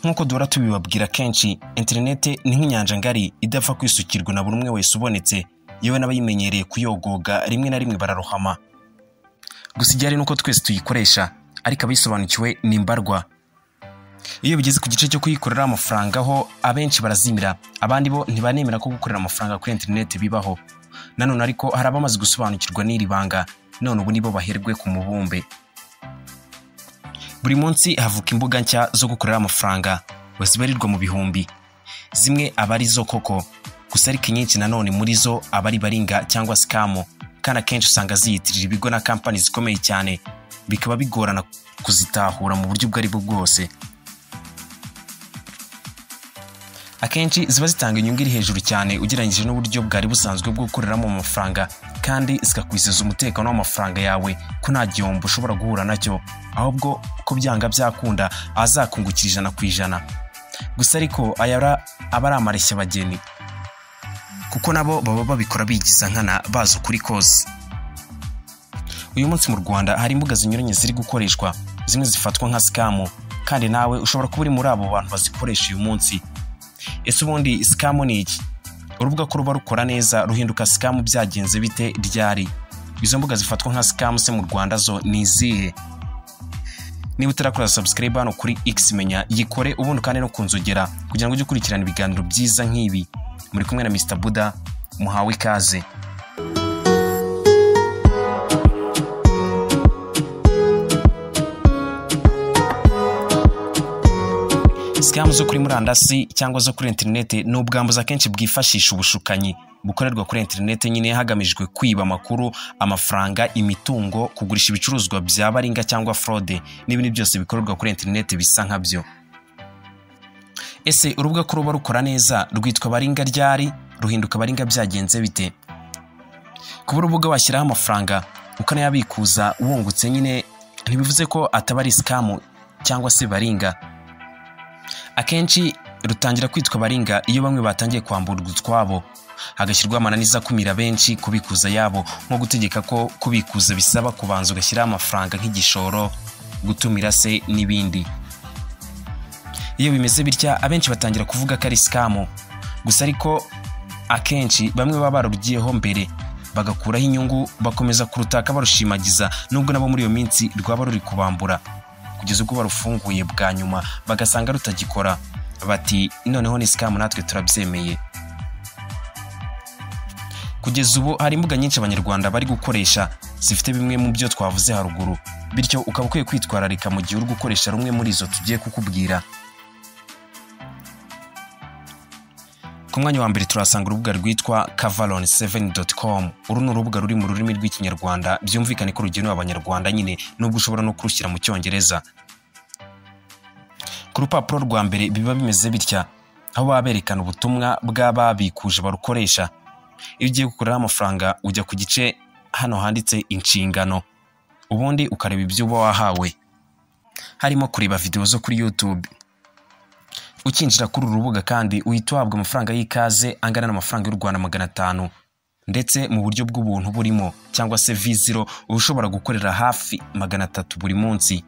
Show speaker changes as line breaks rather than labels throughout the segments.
Nk'uko duhora tubibabwira kenshi, interinete ni nk'inyanja ngari idapfa kwisukirwa na buri umwe wese ubonetse, yewe n'abayimenyereye kuyogoga rimwe na rimwe bararohama. Gusa igihari ni uko twese tuyikoresha, ariko abayisobanukiwe ni mbarwa. Iyo bigeze ku gice cyo kuyikorera amafaranga ho abenshi barazimira, abandi bo ntibanemera ko gukorera amafaranga kuri interineti bibaho. Nanone ariko hari abamaze gusobanukirwa n'iri banga, none ubu nibo baherwe ku mubumbe. Buri munsi havuka imbuga nshya zo gukorera amafaranga bazibarirwa mu bihumbi. Zimwe aba ari zo koko, gusa ariko inyinshi nanone muri zo aba ari baringa cyangwa scam, kandi akenshi usanga ziyitirira ibigo na kampani zikomeye cyane, bikaba bigorana kuzitahura mu buryo ubwo ari bwo bwose. Akenshi ziba zitanga inyungu iri hejuru cyane ugereranyije n'uburyo bwari busanzwe bwo gukoreramo amafaranga, kandi zikakwizeza umutekano w'amafaranga yawe ko nta gihombo ushobora guhura nacyo, ahubwo ko byanga byakunda azakungukira 100%. Gusa ariko aya aba ari amareshya bageni, kuko nabo baba babikora bigiza nkana bazi ukuri kose. Uyu munsi mu Rwanda hari imbuga zinyuranye ziri gukoreshwa, zimwe zifatwa nka scam, kandi nawe ushobora kuba uri muri abo bantu bazikoresha uyu munsi. Ese ubundi scam ni iki? Urubuga ko ruba rukora neza ruhinduka scam byagenze bite ryari? Izo mbuga zifatwa nka scam se mu Rwanda zo ni izihe? Niba utarakora subscribe hano kuri X Menya, yikore ubundi kandi no kunzogera kugira ngo ujye ukurikirana ibiganiro byiza nk'ibi. Muri kumwe na Mr Buda, muhawe ikaze. Scam zo kuri murandasi cyangwa zo kuri interineti ni ubwambuzi akenshi bwifashisha ubushukanyi bukorerwa kuri interineti nyine hagamijwe kwiba amakuru, amafaranga, imitungo, kugurisha ibicuruzwa bya baringa cyangwa fraude n'ibindi byose bikorerwa kuri interineti bisa nkabyo. Ese urubuga ko ruba rukora neza rwitwa baringa ryari, ruhinduka baringa byagenze bite? Kuba urubuga washyiraho amafaranga ukanayabikuza wungutse nyine ntibivuze ko ataba ari scam cyangwa se baringa. Akenshi rutangira kwitwa baringa iyo bamwe batangiye kwamburwa utwabo, hagashyirwa amananiza akumira benshi kubikuza yabo, nko gutegeka ko kubikuza bisaba kubanza ugashyiraho amafaranga nk'igishoro, gutumira se n'ibindi. Iyo bimeze bitya abenshi batangira kuvuga ko ari scam. Gusa ariko akenshi bamwe baba barugiyeho mbere bagakuraho inyungu, bakomeza kurutaka barushimagiza, nubwo nabo muri iyo minsi rwaba ruri kubambura, kugeza ubwo barufunguye bwa nyuma bagasanga rutagikora, bati noneho ni scam natwe turabyemeye. Kugeza ubu hari imbuga nyinshi abanyarwanda bari gukoresha zifite bimwe mu byo twavuze haruguru, bityo ukaba ukwiye kwitwararika mu gihe uri gukoresha rumwe muri izo tugiye kukubwira. Ku mwanya wa mbere turasanga urubuga rwitwa Cavalon7.com. Uru ni urubuga ruri mu rurimi rw'Ikinyarwanda, byumvikane ko rugenewe abanyarwanda nyine, nubwo ushobora no kurushyira mu Cyongereza. Ku rupapuro rwa mbere biba bimeze bitya, aho baba berekana ubutumwa bw'ababikuje barukoresha. Iyo ugiye gukoreraho amafaranga ujya ku gice hano handitse inshingano, ubundi ukareba ibyo uba wahawe, harimo kureba video zo kuri YouTube. Ukinjira kuri uru rubuga kandi uhita uhabwa amafaranga y'ikaze angana n'amafaranga y'u Rwanda 500, ndetse mu buryo bw'ubuntu burimo cyangwa se V0 uba ushobora gukorera hafi 300 buri munsi.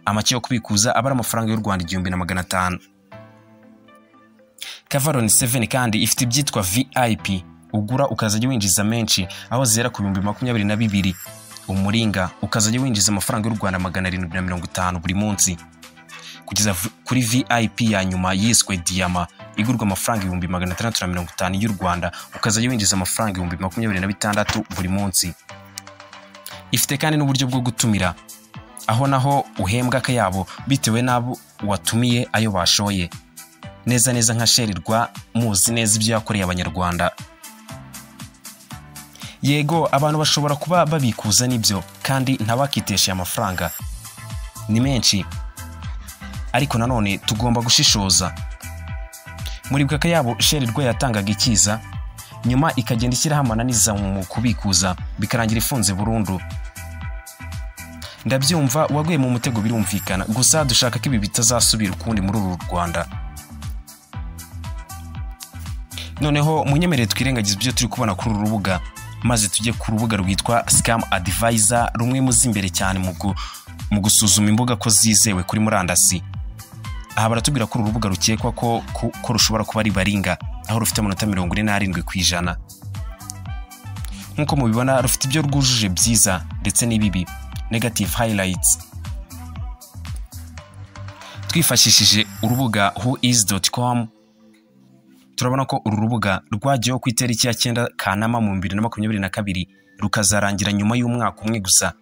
Amake yo kubikuza aba ari amafaranga y'u Rwanda 1500. Cavalon 7 kandi ifite ibyitwa VIP ugura ukazajya winjiza menshi, aho zera ku 22,000. Umuringa ukazajya winjiza amafaranga y'u Rwanda 750 buri munsi, kugeza kuri VIP ya nyuma yiswe Diama igurwa amafaranga 650,000 y'u Rwanda, ukazajya winjiza amafaranga 26,000 buri munsi. Ifite kandi n'uburyo bwo gutumira, aho naho uhembwa akayabo bitewe n'abo watumiye ayo bashoye. Neza neza nka Sherirwa muzi neza ibyo yakoreye abanyarwanda. Yego abantu bashobora kuba babikuza nibyo, kandi ntabakiteshe amafaranga ni menshi, ariko nanone tugomba gushishoza. Muri bwaka yabo Sherirwa yatangaga ikiza, nyuma ikagenda ishyiraho amananiza mu kubikuza, bikarangira ifunze burundu. Ndabyumva waguye mu mutego birumvikana, gusa dushaka ko ibi bitazasubira ukundi muri uru Rwanda. Noneho munyemerere twirengagize ibyo turi kubona kuri uru rubuga, maze tujye ku rubuga rwitwa Scam Advisor, rumwe mu z'imbere cyane mu gusuzuma imbuga ko zizewe kuri murandasi. Aha baratubwira ko uru rubuga rukekwa ko rushobora kuba ari baringa, aho rufite amanota 47%. Nk'uko mubibona rufite ibyo rwujuje byiza ndetse n'ibibi, negative highlights. Twifashishije urubuga whois.com turabona ko uru rubuga rwagiyeho ku itariki ya 9 Kanama mu 2022, rukazarangira nyuma y'umwaka umwe gusa.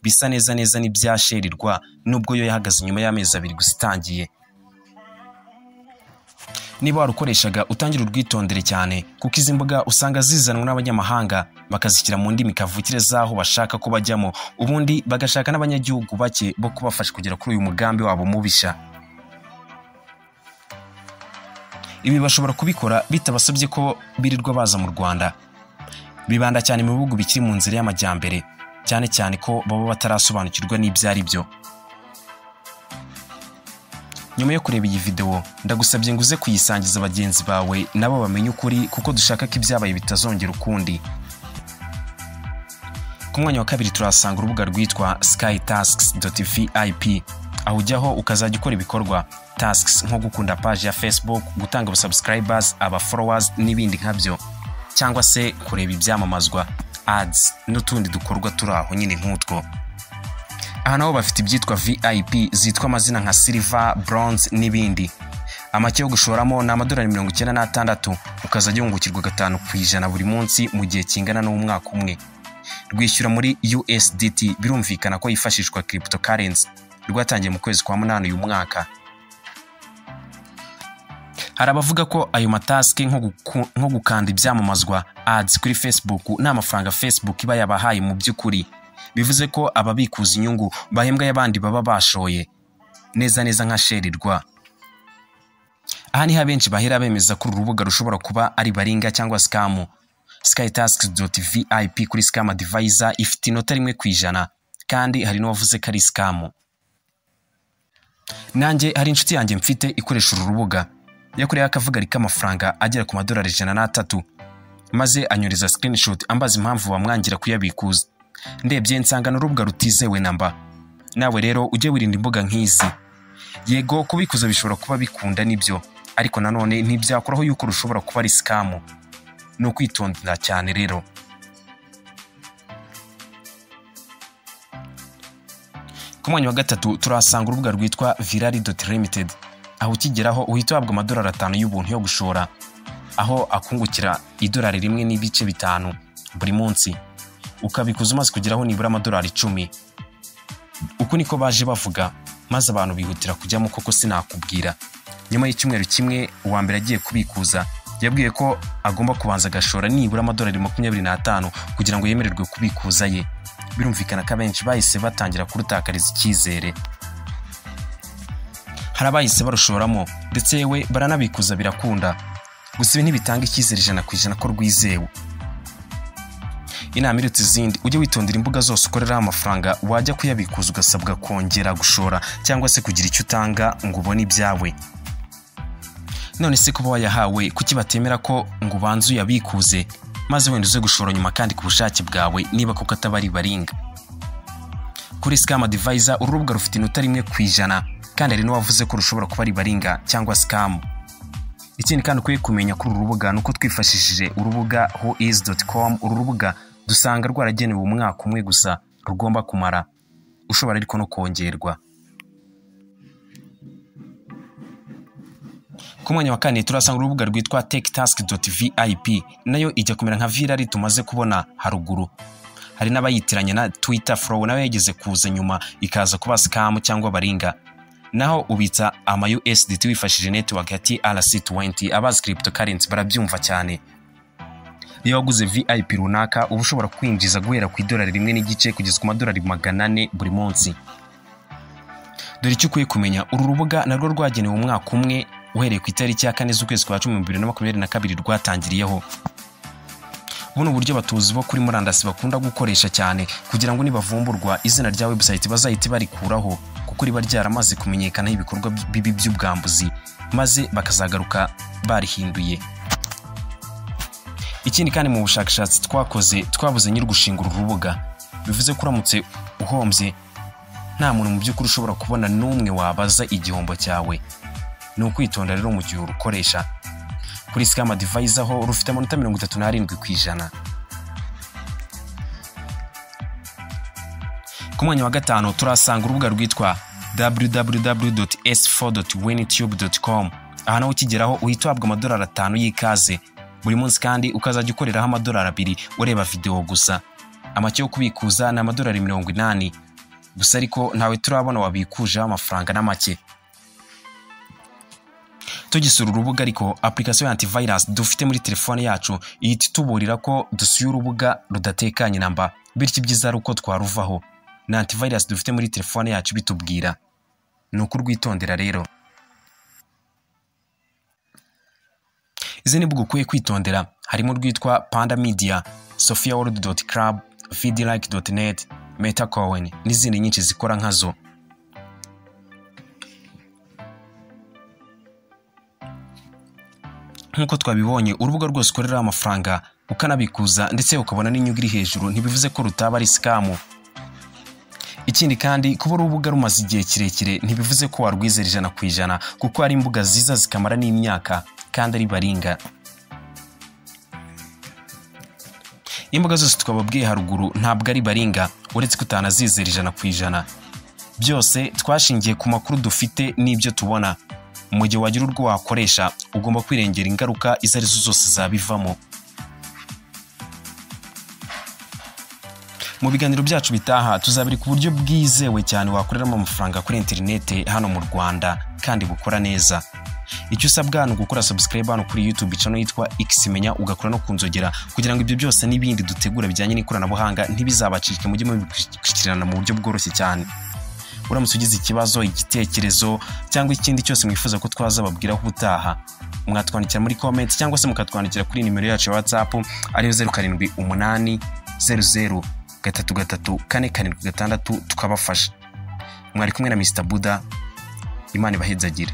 Bisa neza neza n'ibya Sherirwa, nubwo yo yahagaze nyuma y'amezi 2 gusa itangiye. Niba warukoreshaga utangira urwitondere cyane, kuko izi mbuga usanga zizanwa n'abanyamahanga bakazishyira mu ndimi kavukire z'aho bashaka ko bajyamo, ubundi bagashaka n'abanyagihugu bake bo kubafasha kugera kuri uyu mugambi wabo mubisha. Ibi bashobora kubikora bitabasabye ko birirwa baza mu Rwanda. Bibanda cyane mu bihugu bikiri mu nzira y'amajyambere, cyane cyane ko baba batarasobanukirwa n'ibyo ari byo. Nyuma yo kureba iyi video, ndagusabye ngo uze kuyisangiza bagenzi bawe nabo bamenye ukuri, kuko dushaka ko ibyabaye bitazongera ukundi. Ku mwanya wa 2 turasanga urubuga rwitwa skytasks.vip, aho ujyaho ukazajya ukora ibikorwa tasks nko gukunda page ya Facebook, gutanga aba subscribers, aba followers n'ibindi nkabyo, cyangwa se kureba ibyamamazwa ads n'utundi dukorwa turi aho nyine nk'utwo. Aha naho bafite ibyitwa VIP zitwa amazina nka silver, bronze n'ibindi. Amake yo gushoramo ni amadolari 96, ukazajya wungukirwa 5% buri munsi mu gihe kingana n'umwaka umwe. Rwishyura muri USDT, birumvikana ko yifashishwa cryptocurrency. Rwatangiye mu kwezi kwa 8 uyu mwaka. Hari abavuga ko ayo mataske nko gukanda ibyamamazwa ads kuri Facebook nta mafaranga Facebook iba yabahaye mu by'ukuri. Bivuze ko ababikuza inyungu bahembwa y'abandi baba bashoye neza neza nka Sherirwa. Aha niho abenshi bahera bemeza ko uru rubuga rushobora kuba ari baringa cyangwa scam. Skytasks.vip kuri Scam Advisor ifite inota 1%, kandi hari n'uwavuze ko ari scam. Nanjye hari inshuti yanjye mfite ikoresha uru rubuga, yakoreyeho akavugari k'amafaranga agera ku madolari 103, maze anyuriza screenshot ambaza impamvu bamwangira kuyabikuza. Ndebye nsanga n'urubuga rutizewe namba. Nawe rero ujye wirinda imbuga nk'izi. Yego kubikuza bishobora kuba bikunda nibyo, ariko nanone ntibyakuraho yuko rushobora kuba ari scam. Ni ukwitondera cyane rero. Ku mwanya wa 3 turahasanga urubuga rwitwa virali.limited, aho ukigeraho uhita uhabwa amadolari 5 y'ubuntu yo gushora, aho akungukira idolari 1.5 buri munsi, ukabikuza umaze kugeraho nibura amadolari 10. Uku niko baje bavuga, maze abantu bihutira kujyamo koko sinakubwira. Nyuma y'icyumweru kimwe uwa mbere agiye kubikuza yabwiye ko agomba kubanza agashora nibura amadolari 25 kugira ngo yemererwe kubikuza ye. Birumvikana ko abenshi bahise batangira kurutakariza icyizere. Hari abahise barushoramo ndetse yewe baranabikuza birakunda, gusa ibi ntibitanga icyizere 100% ko rwizewe. Inama iruta izindi, ujye witondera imbuga zose ukoreraho amafaranga, wajya kuyabikuza ugasabwa kongera gushora cyangwa se kugira icyo utanga ngo ubone ibyawe. None se kuba wayahawe kuki batemera ko ngo ubanze uyabikuze maze wenda uze gushora nyuma kandi ku bushake bwawe, niba koko atabari baringa? Kuri Scam Advisor uru rubuga rufite inota 1%, kandi hari n'uwavuze ko rushobora kuba ari baringa cyangwa scam. Ikindi kandi ukwiye kumenya kuri uru rubuga nuko twifashishije urubuga whois.com, uru rubuga dusanga rwaragenewe umwaka umwe gusa rugomba kumara, ushobora ariko no kongerwa. Ku mwanya wa 4 turasanga urubuga rwitwa techtask.vip, nayo ijya kumera nka Virali tumaze kubona haruguru. Hari n'abayitiranya na Twitter Flow, nayo yageze kuza nyuma ikaza kuba scam cyangwa baringa. Naho ubitsa ama USDT wifashishije network ya TRC20, abazi cryptocurrency barabyumva cyane. Iyo waguze VIP runaka uba ushobora kwinjiza guhera ku idolari 1.5 kugeza ku madolari 400 buri munsi. Dore icyo ukwiye kumenya, uru rubuga narwo rwagenewe umwaka umwe uhereye ku itariki ya 4 z'ukwezi kwa 10 2022 rwatangiriyeho. Buno buryo batuzi bo kuri murandasi bakunda gukoresha cyane kugira ngo nibavumburwa izina rya website bazahite barikuraho, kuko riba ryaramaze kumenyekana ibikorwa bibi by'ubwambuzi, maze bakazagaruka barihinduye. Ikindi kandi mu bushakashatsi twakoze twabuze nyiri gushinga uru rubuga, bivuze ko uramutse uhombye nta muntu mu by'ukuri ushobora kubona n'umwe wabaza igihombo cyawe. Ni ukwitonda rero mu gihe urukoresha. Kuri Scam Advisor ho rufite amanota 37%. Ku mwanya wa 5 turasanga urubuga rwitwa www.s4.winitube.com. Aha naho ukigeraho uhita uhabwa amadolari 5 y'ikaze buri munsi, kandi ukazajya ukoreraho amadolari 2 ureba video gusa. Amake yo kubikuza ni amadolari 80 gusa, ariko ntawe turabona wabikujeho amafaranga na make. Tugisura urubuga ariko application ya antivirus dufite muri telefone yacu ihita ituburira ko dusuye urubuga rudatekanye namba, bityo ibyiza ari uko twaruvaho. Na antivirus dufite muri telefone yacu bitubwira, ni ukurwitondera rero. Izi mbuga ukwiye kwitondera harimo urwitwa Panda Media, sophiaworld.club, vidlike.net, Metacoin n'izindi nyinshi zikora nkazo. Nk'uko twabibonye, urubuga rwose ukorera amafaranga ukanabikuza ndetse ukabona n'inyungu iri hejuru ntibivuze ko rutaba ari scam. Ikindi kandi, kuba urubuga rumaze igihe kirekire ntibivuze ko warwizera 100%, kuko hari imbuga ziza zikamara n'imyaka kandi ari baringa. Imbuga zose twababwiye haruguru ntabwo ari baringa, uretse ko utanazizera 100%. Byose twashingiye ku makuru dufite n'ibyo tubona. Mu gihe wagira urwo wakoresha ugomba kwirengera ingaruka izo arizo zose zabivamo. Mu biganiro byacu bitaha tuzabereka uburyo bwizewe cyane wakoreramo amafaranga kuri interinete hano mu Rwanda kandi bukora neza. Icyo usabwa ni ugukora subscribe hano kuri YouTube channel yitwa Xmenya, ugakora no kunzogera kugira ngo ibyo byose n'ibindi dutegura bijyanye n'ikoranabuhanga ntibizabacike, mujye mubikurikirana mu buryo bworoshye cyane. Uramutse ugize ikibazo, igitekerezo cyangwa ikindi cyose mwifuza ko twazababwiraho ubutaha, mwatwandikira muri comment cyangwa se mukatwandikira kuri nimero yacu ya WhatsApp ariyo 078 00 33 476 tukabafasha. Mwari kumwe na Mr Buda, Imana ibahezagire.